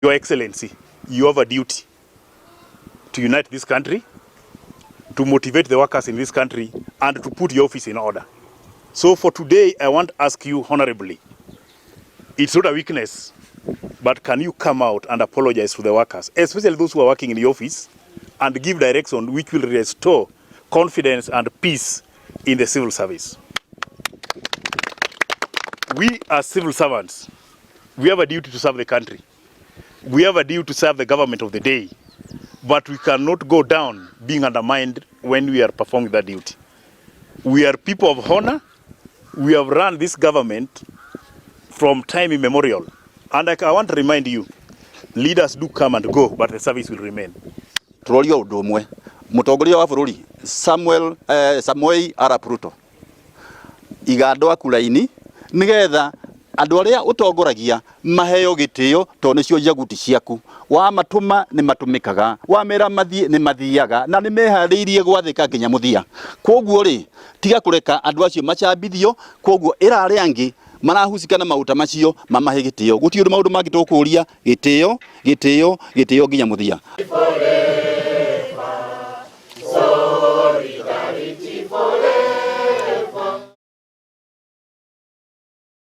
Your Excellency, you have a duty to unite this country, to motivate the workers in this country, and to put your office in order. So for today, I want to ask you honorably, it's not a weakness, but can you come out and apologize to the workers, especially those who are working in the office, and give direction which will restore confidence and peace in the civil service? We as civil servants, we have a duty to serve the country. We have a duty to serve the government of the day, but we cannot go down being undermined when we are performing that duty. We are people of honor. We have run this government from time immemorial. And I want to remind you, leaders do come and go, but the service will remain. Turorio ũndũ ũmwe, mũtongoria wa bũrũri Samuel Samoei Arap Ruto, iga andũ aku raini nĩgetha andũ arĩa ũtongoragia maheo gĩtĩo, tondũ nĩcio njaguti ciaku. Wamatũma nĩ matũmĩkaga, wamera mathiĩ nĩ mathiaga, na nĩ meharĩirie gwathĩka nginya mũthia. Kwoguo rĩ, tiga kũreka andũ acio macambithio. Kwoguo ĩra arĩa angĩ marahusika na maũta macio mamahe gĩtĩo. Gũtirĩ ũndũ maũndũ mangĩ tũkũria, gĩtĩo, gĩtĩo, gĩtĩo nginya mũthia.